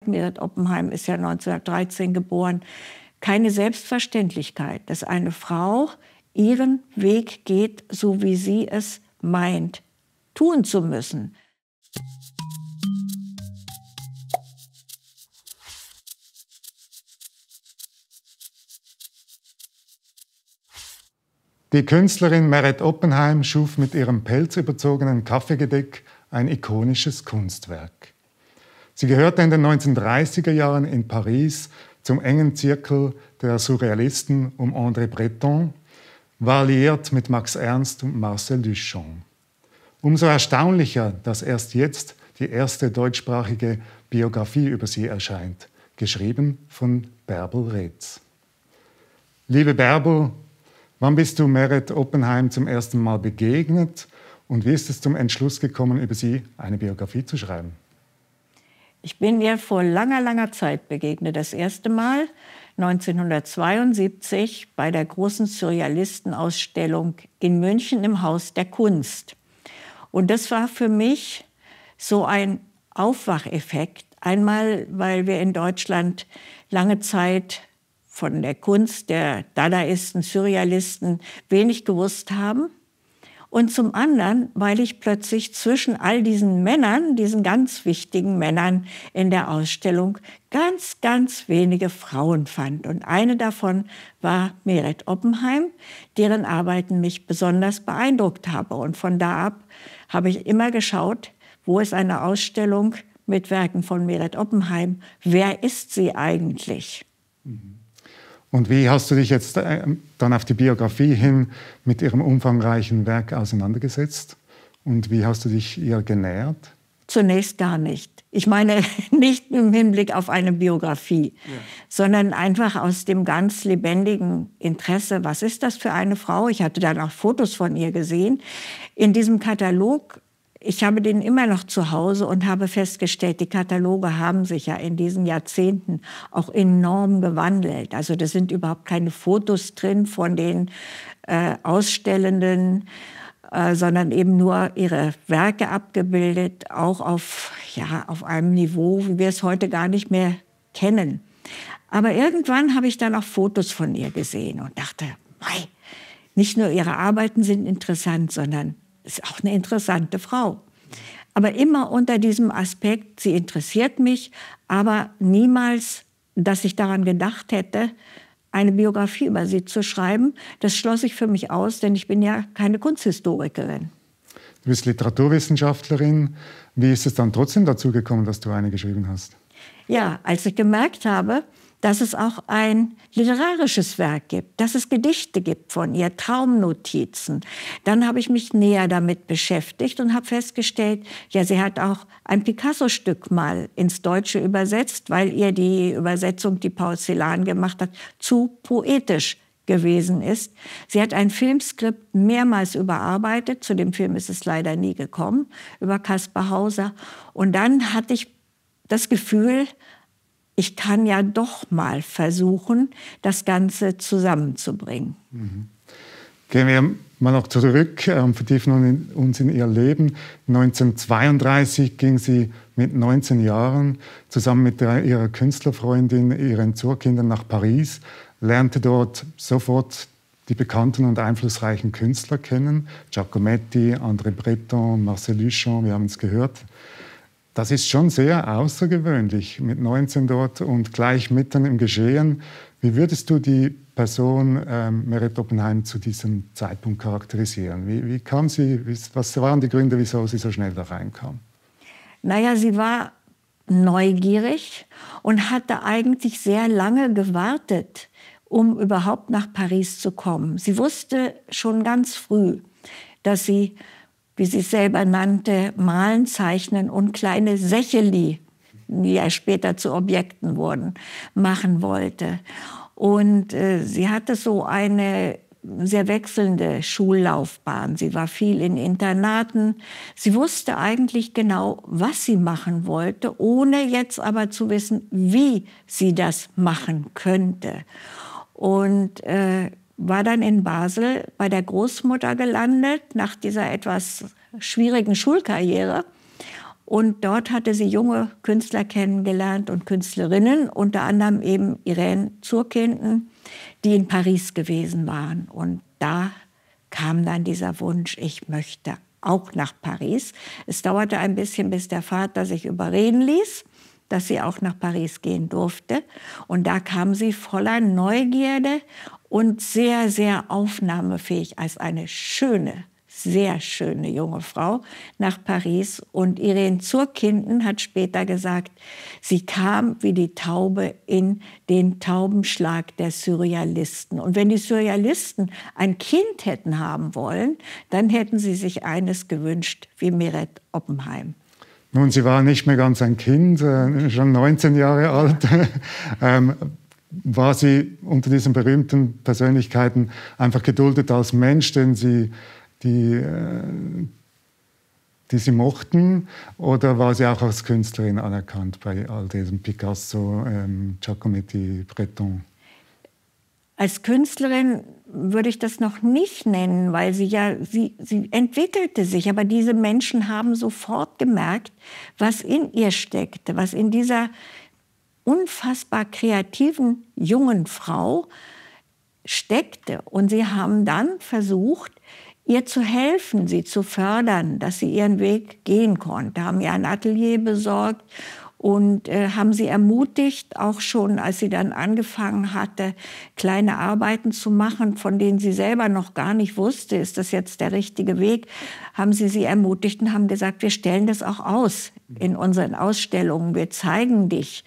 Meret Oppenheim ist ja 1913 geboren, keine Selbstverständlichkeit, dass eine Frau ihren Weg geht, so wie sie es meint, tun zu müssen. Die Künstlerin Meret Oppenheim schuf mit ihrem pelzüberzogenen Kaffeegedeck ein ikonisches Kunstwerk. Sie gehörte in den 1930er Jahren in Paris zum engen Zirkel der Surrealisten um André Breton, war liiert mit Max Ernst und Marcel Duchamp. Umso erstaunlicher, dass erst jetzt die erste deutschsprachige Biografie über sie erscheint, geschrieben von Bärbel Reetz. Liebe Bärbel, wann bist du Meret Oppenheim zum ersten Mal begegnet und wie ist es zum Entschluss gekommen, über sie eine Biografie zu schreiben? Ich bin ihr vor langer, langer Zeit begegnet. Das erste Mal 1972 bei der großen Surrealistenausstellung in München im Haus der Kunst. Und das war für mich so ein Aufwacheffekt. Einmal, weil wir in Deutschland lange Zeit von der Kunst der Dadaisten, Surrealisten wenig gewusst haben. Und zum anderen, weil ich plötzlich zwischen all diesen Männern, diesen ganz wichtigen Männern in der Ausstellung, ganz, ganz wenige Frauen fand. Und eine davon war Meret Oppenheim, deren Arbeiten mich besonders beeindruckt haben. Und von da ab habe ich immer geschaut, wo ist eine Ausstellung mit Werken von Meret Oppenheim? Wer ist sie eigentlich? Und wie hast du dich jetzt dann auf die Biografie hin mit ihrem umfangreichen Werk auseinandergesetzt? Und wie hast du dich ihr genähert? Zunächst gar nicht. Ich meine nicht im Hinblick auf eine Biografie, sondern einfach aus dem ganz lebendigen Interesse. Was ist das für eine Frau? Ich hatte dann auch Fotos von ihr gesehen. In diesem Katalog, ich habe den immer noch zu Hause und habe festgestellt, die Kataloge haben sich ja in diesen Jahrzehnten auch enorm gewandelt. Also da sind überhaupt keine Fotos drin von den Ausstellenden, sondern eben nur ihre Werke abgebildet, auch auf einem Niveau, wie wir es heute gar nicht mehr kennen. Aber irgendwann habe ich dann auch Fotos von ihr gesehen und dachte, mei, nicht nur ihre Arbeiten sind interessant, sondern ist auch eine interessante Frau. Aber immer unter diesem Aspekt, sie interessiert mich, aber niemals, dass ich daran gedacht hätte, eine Biografie über sie zu schreiben. Das schloss ich für mich aus, denn ich bin ja keine Kunsthistorikerin. Du bist Literaturwissenschaftlerin. Wie ist es dann trotzdem dazu gekommen, dass du eine geschrieben hast? Ja, als ich gemerkt habe, dass es auch ein literarisches Werk gibt, dass es Gedichte gibt von ihr, Traumnotizen. Dann habe ich mich näher damit beschäftigt und habe festgestellt, ja, sie hat auch ein Picasso-Stück mal ins Deutsche übersetzt, weil ihr die Übersetzung, die Paul Celan gemacht hat, zu poetisch gewesen ist. Sie hat ein Filmskript mehrmals überarbeitet, zu dem Film ist es leider nie gekommen, über Caspar Hauser. Und dann hatte ich das Gefühl, ich kann ja doch mal versuchen, das Ganze zusammenzubringen. Gehen wir mal noch zurück, vertiefen uns in ihr Leben. 1932 ging sie mit 19 Jahren zusammen mit ihrer Künstlerfreundin, ihren Zurkindern nach Paris, lernte dort sofort die bekannten und einflussreichen Künstler kennen. Giacometti, André Breton, Marcel Duchamp, wir haben es gehört. Das ist schon sehr außergewöhnlich, mit 19 dort und gleich mitten im Geschehen. Wie würdest du die Person Meret Oppenheim zu diesem Zeitpunkt charakterisieren? Wie kam sie, was waren die Gründe, wieso sie so schnell da reinkam? Naja, sie war neugierig und hatte eigentlich sehr lange gewartet, um überhaupt nach Paris zu kommen. Sie wusste schon ganz früh, dass sie, wie sie es selber nannte, malen, zeichnen und kleine Sächeli, die ja später zu Objekten wurden, machen wollte. Und sie hatte so eine sehr wechselnde Schullaufbahn. Sie war viel in Internaten. Sie wusste eigentlich genau, was sie machen wollte, ohne jetzt aber zu wissen, wie sie das machen könnte. Und war dann in Basel bei der Großmutter gelandet, nach dieser etwas schwierigen Schulkarriere. Und dort hatte sie junge Künstler kennengelernt und Künstlerinnen, unter anderem eben Irène Zurkinden, die in Paris gewesen waren. Und da kam dann dieser Wunsch, ich möchte auch nach Paris. Es dauerte ein bisschen, bis der Vater sich überreden ließ, dass sie auch nach Paris gehen durfte. Und da kam sie voller Neugierde und sehr, sehr aufnahmefähig als eine schöne, sehr schöne junge Frau nach Paris. Und Irène Zurkinden hat später gesagt, sie kam wie die Taube in den Taubenschlag der Surrealisten. Und wenn die Surrealisten ein Kind hätten haben wollen, dann hätten sie sich eines gewünscht wie Meret Oppenheim. Nun, sie war nicht mehr ganz ein Kind, schon 19 Jahre alt. War sie unter diesen berühmten Persönlichkeiten einfach geduldet als Mensch, die sie mochten, oder war sie auch als Künstlerin anerkannt bei all diesem Picasso, Giacometti, Breton? Als Künstlerin würde ich das noch nicht nennen, weil sie entwickelte sich. Aber diese Menschen haben sofort gemerkt, was in ihr steckte, was in dieser unfassbar kreativen jungen Frau steckte. Und sie haben dann versucht, ihr zu helfen, sie zu fördern, dass sie ihren Weg gehen konnte, haben ihr ein Atelier besorgt und haben sie ermutigt, auch schon als sie dann angefangen hatte, kleine Arbeiten zu machen, von denen sie selber noch gar nicht wusste, ist das jetzt der richtige Weg, haben sie ermutigt und haben gesagt, wir stellen das auch aus in unseren Ausstellungen, wir zeigen dich.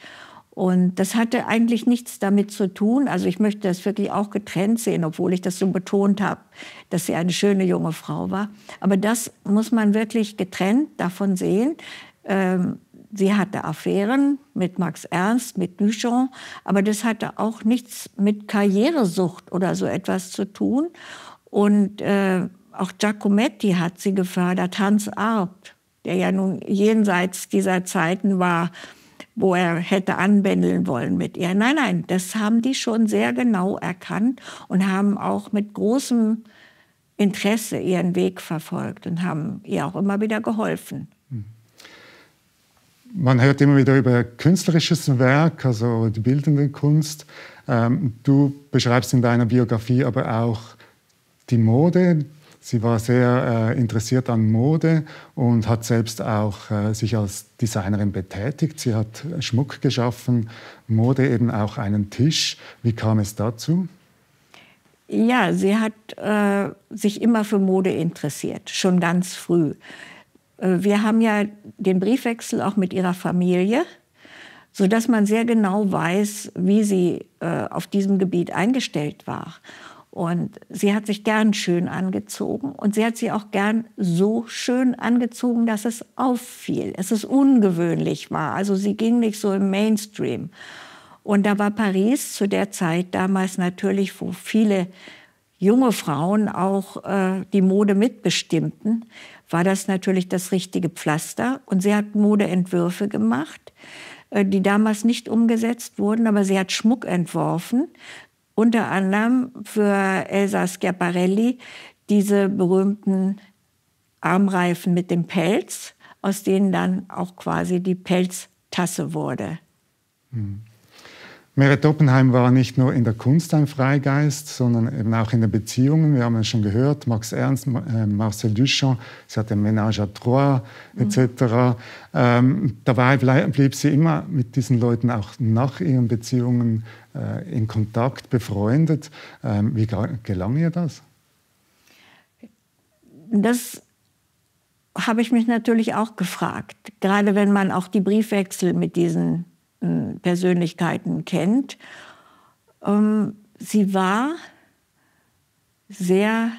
Und das hatte eigentlich nichts damit zu tun. Also ich möchte das wirklich auch getrennt sehen, obwohl ich das so betont habe, dass sie eine schöne junge Frau war. Aber das muss man wirklich getrennt davon sehen. Sie hatte Affären mit Max Ernst, mit Duchamp, aber das hatte auch nichts mit Karrieresucht oder so etwas zu tun. Und auch Giacometti hat sie gefördert, Hans Arp, der ja nun jenseits dieser Zeiten war, wo er hätte anbändeln wollen mit ihr. Nein, nein, das haben die schon sehr genau erkannt und haben auch mit großem Interesse ihren Weg verfolgt und haben ihr auch immer wieder geholfen. Man hört immer wieder über künstlerisches Werk, also die bildende Kunst. Du beschreibst in deiner Biografie aber auch die Mode. Sie war sehr interessiert an Mode und hat selbst auch sich als Designerin betätigt. Sie hat Schmuck geschaffen, Mode, eben auch einen Tisch. Wie kam es dazu? Ja, sie hat sich immer für Mode interessiert, schon ganz früh. Wir haben ja den Briefwechsel auch mit ihrer Familie, sodass man sehr genau weiß, wie sie auf diesem Gebiet eingestellt war. Und sie hat sich gern schön angezogen und sie hat sich auch gern so schön angezogen, dass es auffiel, dass es ungewöhnlich war. Also sie ging nicht so im Mainstream. Und da war Paris zu der Zeit damals natürlich, wo viele junge Frauen auch die Mode mitbestimmten, war das natürlich das richtige Pflaster. Und sie hat Modeentwürfe gemacht, die damals nicht umgesetzt wurden, aber sie hat Schmuck entworfen, unter anderem für Elsa Schiaparelli diese berühmten Armreifen mit dem Pelz, aus denen dann auch quasi die Pelztasse wurde. Meret Oppenheim war nicht nur in der Kunst ein Freigeist, sondern eben auch in den Beziehungen. Wir haben es schon gehört, Max Ernst, Marcel Duchamp, sie hatte Ménage à trois etc. Dabei blieb sie immer mit diesen Leuten auch nach ihren Beziehungen in Kontakt, befreundet. Wie gelang ihr das? Das habe ich mich natürlich auch gefragt. Gerade wenn man auch die Briefwechsel mit diesen Persönlichkeiten kennt. Sie war sehr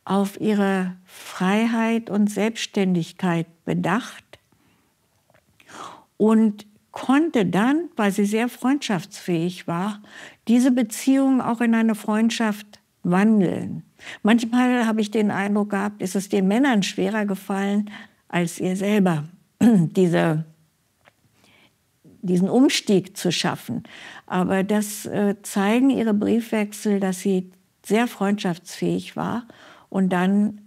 auf ihre Freiheit und Selbstständigkeit bedacht und konnte dann, weil sie sehr freundschaftsfähig war, diese Beziehung auch in eine Freundschaft wandeln. Manchmal habe ich den Eindruck gehabt, ist es den Männern schwerer gefallen als ihr selber, diesen Umstieg zu schaffen. Aber das zeigen ihre Briefwechsel, dass sie sehr freundschaftsfähig war und dann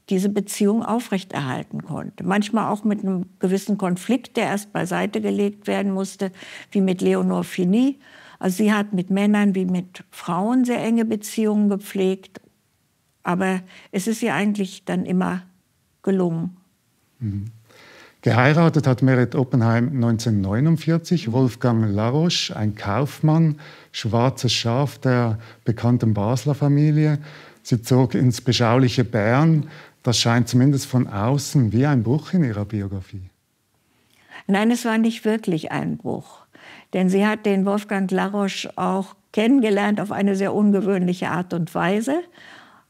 diese Beziehung aufrechterhalten konnte. Manchmal auch mit einem gewissen Konflikt, der erst beiseite gelegt werden musste, wie mit Leonore Fini. Also sie hat mit Männern wie mit Frauen sehr enge Beziehungen gepflegt. Aber es ist ihr eigentlich dann immer gelungen. Geheiratet hat Meret Oppenheim 1949 Wolfgang Laroche, ein Kaufmann, schwarzes Schaf der bekannten Basler Familie. Sie zog ins beschauliche Bern. Das scheint zumindest von außen wie ein Bruch in ihrer Biografie. Nein, es war nicht wirklich ein Bruch. Denn sie hat den Wolfgang Laroche auch kennengelernt auf eine sehr ungewöhnliche Art und Weise.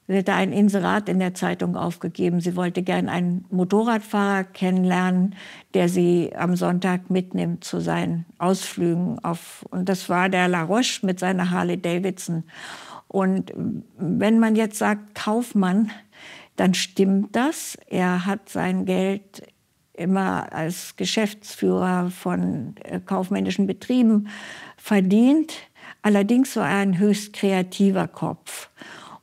Sie hatte ein Inserat in der Zeitung aufgegeben. Sie wollte gern einen Motorradfahrer kennenlernen, der sie am Sonntag mitnimmt zu seinen Ausflügen. Und das war der Laroche mit seiner Harley Davidson. Und wenn man jetzt sagt Kaufmann, dann stimmt das. Er hat sein Geld immer als Geschäftsführer von kaufmännischen Betrieben verdient. Allerdings war er ein höchst kreativer Kopf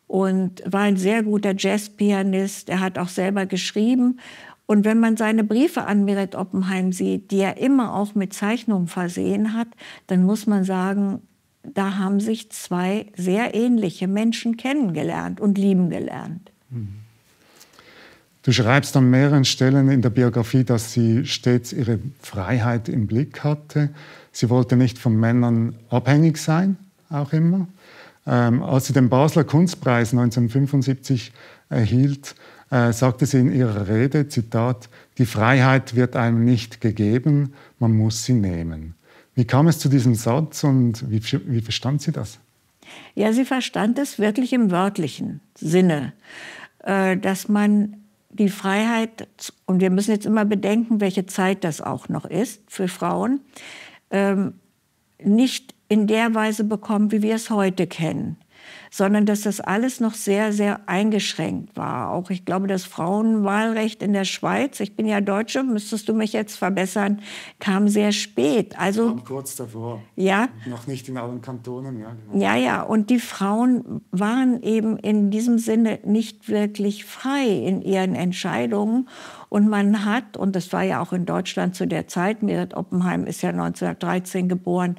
und war ein sehr guter Jazzpianist. Er hat auch selber geschrieben. Und wenn man seine Briefe an Meret Oppenheim sieht, die er immer auch mit Zeichnungen versehen hat, dann muss man sagen, da haben sich zwei sehr ähnliche Menschen kennengelernt und lieben gelernt. Du schreibst an mehreren Stellen in der Biografie, dass sie stets ihre Freiheit im Blick hatte. Sie wollte nicht von Männern abhängig sein, auch immer. Als sie den Basler Kunstpreis 1975 erhielt, sagte sie in ihrer Rede, Zitat, die Freiheit wird einem nicht gegeben, man muss sie nehmen. Wie kam es zu diesem Satz und wie verstand sie das? Ja, sie verstand es wirklich im wörtlichen Sinne, dass man die Freiheit, und wir müssen jetzt immer bedenken, welche Zeit das auch noch ist für Frauen, nicht in der Weise bekommen, wie wir es heute kennen, sondern dass das alles noch sehr, sehr eingeschränkt war. Auch ich glaube, das Frauenwahlrecht in der Schweiz, ich bin ja Deutsche, müsstest du mich jetzt verbessern, kam sehr spät. Also kam kurz davor. Ja. Noch nicht in allen Kantonen. Ja, genau. Ja, und die Frauen waren eben in diesem Sinne nicht wirklich frei in ihren Entscheidungen. Und man hat, und das war ja auch in Deutschland zu der Zeit, Meret Oppenheim ist ja 1913 geboren,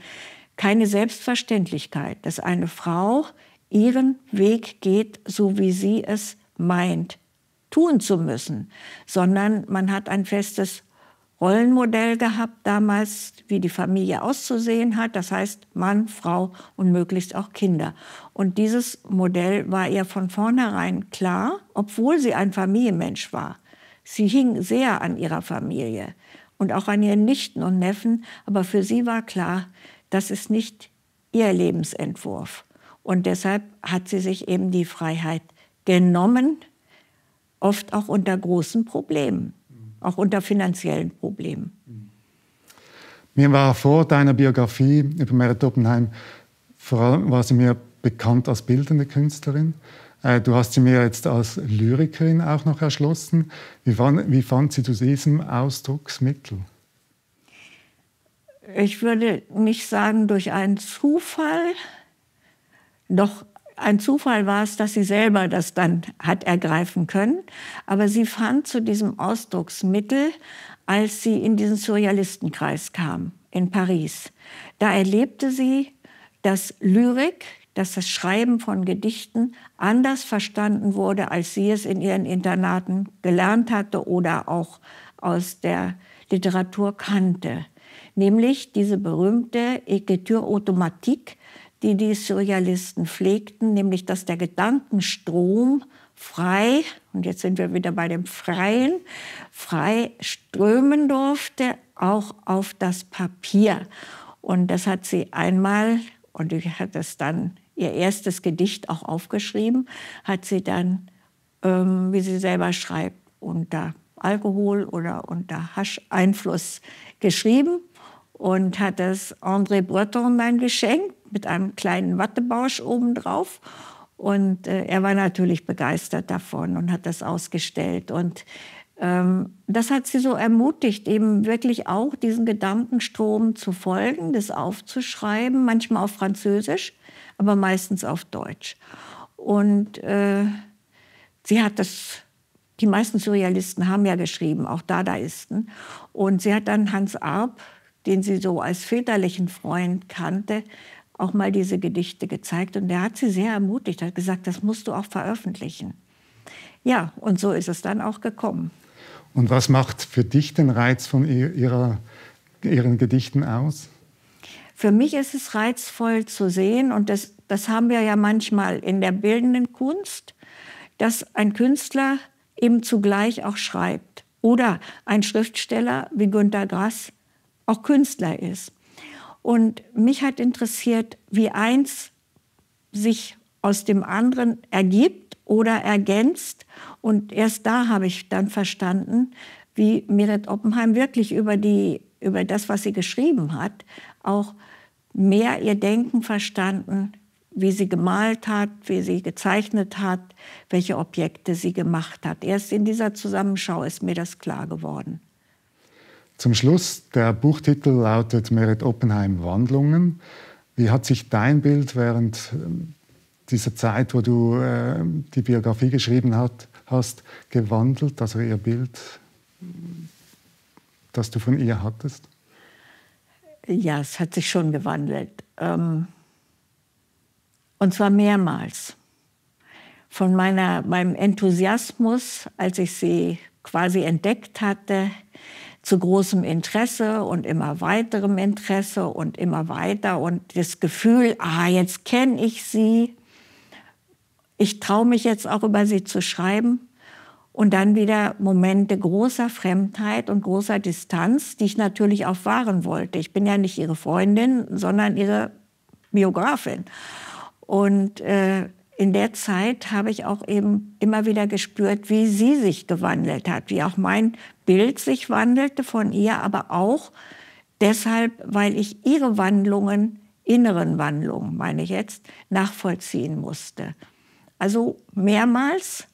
keine Selbstverständlichkeit, dass eine Frau ihren Weg geht, so wie sie es meint, tun zu müssen. Sondern man hat ein festes Rollenmodell gehabt damals, wie die Familie auszusehen hat. Das heißt Mann, Frau und möglichst auch Kinder. Und dieses Modell war ihr von vornherein klar, obwohl sie ein Familienmensch war. Sie hing sehr an ihrer Familie und auch an ihren Nichten und Neffen. Aber für sie war klar, das ist nicht ihr Lebensentwurf. Und deshalb hat sie sich eben die Freiheit genommen, oft auch unter großen Problemen, auch unter finanziellen Problemen. Mir war vor deiner Biografie über Meret Oppenheim, vor allem war sie mir bekannt als bildende Künstlerin. Du hast sie mir jetzt als Lyrikerin auch noch erschlossen. Wie fand sie zu diesem Ausdrucksmittel? Ich würde nicht sagen durch einen Zufall, doch ein Zufall war es, dass sie selber das dann hat ergreifen können. Aber sie fand zu diesem Ausdrucksmittel, als sie in diesen Surrealistenkreis kam in Paris. Da erlebte sie, dass Lyrik, dass das Schreiben von Gedichten anders verstanden wurde, als sie es in ihren Internaten gelernt hatte oder auch aus der Literatur kannte. Nämlich diese berühmte Écriture automatique, die die Surrealisten pflegten, nämlich dass der Gedankenstrom frei, und jetzt sind wir wieder bei dem Freien, frei strömen durfte, auch auf das Papier. Und das hat sie einmal, und sie hat es dann, ihr erstes Gedicht auch aufgeschrieben, hat sie dann, wie sie selber schreibt, unter Alkohol oder unter Hasch-Einfluss geschrieben und hat es André Breton dann geschenkt mit einem kleinen Wattebausch obendrauf. Und er war natürlich begeistert davon und hat das ausgestellt. Und das hat sie so ermutigt, eben wirklich auch diesen Gedankenstrom zu folgen, das aufzuschreiben, manchmal auf Französisch, aber meistens auf Deutsch. Und sie hat das Die meisten Surrealisten haben ja geschrieben, auch Dadaisten. Und sie hat dann Hans Arp, den sie so als väterlichen Freund kannte, auch mal diese Gedichte gezeigt. Und der hat sie sehr ermutigt, hat gesagt, das musst du auch veröffentlichen. Ja, und so ist es dann auch gekommen. Und was macht für dich den Reiz von ihren Gedichten aus? Für mich ist es reizvoll zu sehen, und das haben wir ja manchmal in der bildenden Kunst, dass ein Künstler eben zugleich auch schreibt. Oder ein Schriftsteller wie Günter Grass auch Künstler ist. Und mich hat interessiert, wie eins sich aus dem anderen ergibt oder ergänzt. Und erst da habe ich dann verstanden, wie Meret Oppenheim wirklich über das, was sie geschrieben hat, auch mehr ihr Denken verstanden, wie sie gemalt hat, wie sie gezeichnet hat, welche Objekte sie gemacht hat. Erst in dieser Zusammenschau ist mir das klar geworden. Zum Schluss, der Buchtitel lautet Meret Oppenheim Wandlungen. Wie hat sich dein Bild während dieser Zeit, wo du die Biografie geschrieben hast, gewandelt? Also ihr Bild, das du von ihr hattest? Ja, es hat sich schon gewandelt. Und zwar mehrmals. Von meinem Enthusiasmus, als ich sie quasi entdeckt hatte, zu großem Interesse und immer weiterem Interesse und immer weiter. Und das Gefühl, jetzt kenne ich sie. Ich traue mich jetzt auch über sie zu schreiben. Und dann wieder Momente großer Fremdheit und großer Distanz, die ich natürlich auch wahren wollte. Ich bin ja nicht ihre Freundin, sondern ihre Biografin. Und in der Zeit habe ich auch eben immer wieder gespürt, wie sie sich gewandelt hat, wie auch mein Bild sich wandelte von ihr, aber auch deshalb, weil ich ihre Wandlungen, inneren Wandlungen, meine ich jetzt, nachvollziehen musste. Also mehrmals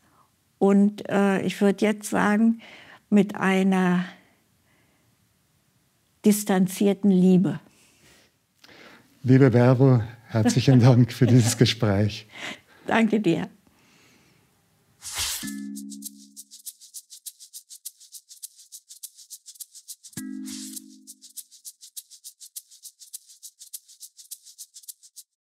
und ich würde jetzt sagen, mit einer distanzierten Liebe. Liebe Bärbel, herzlichen Dank für dieses Gespräch. Danke dir.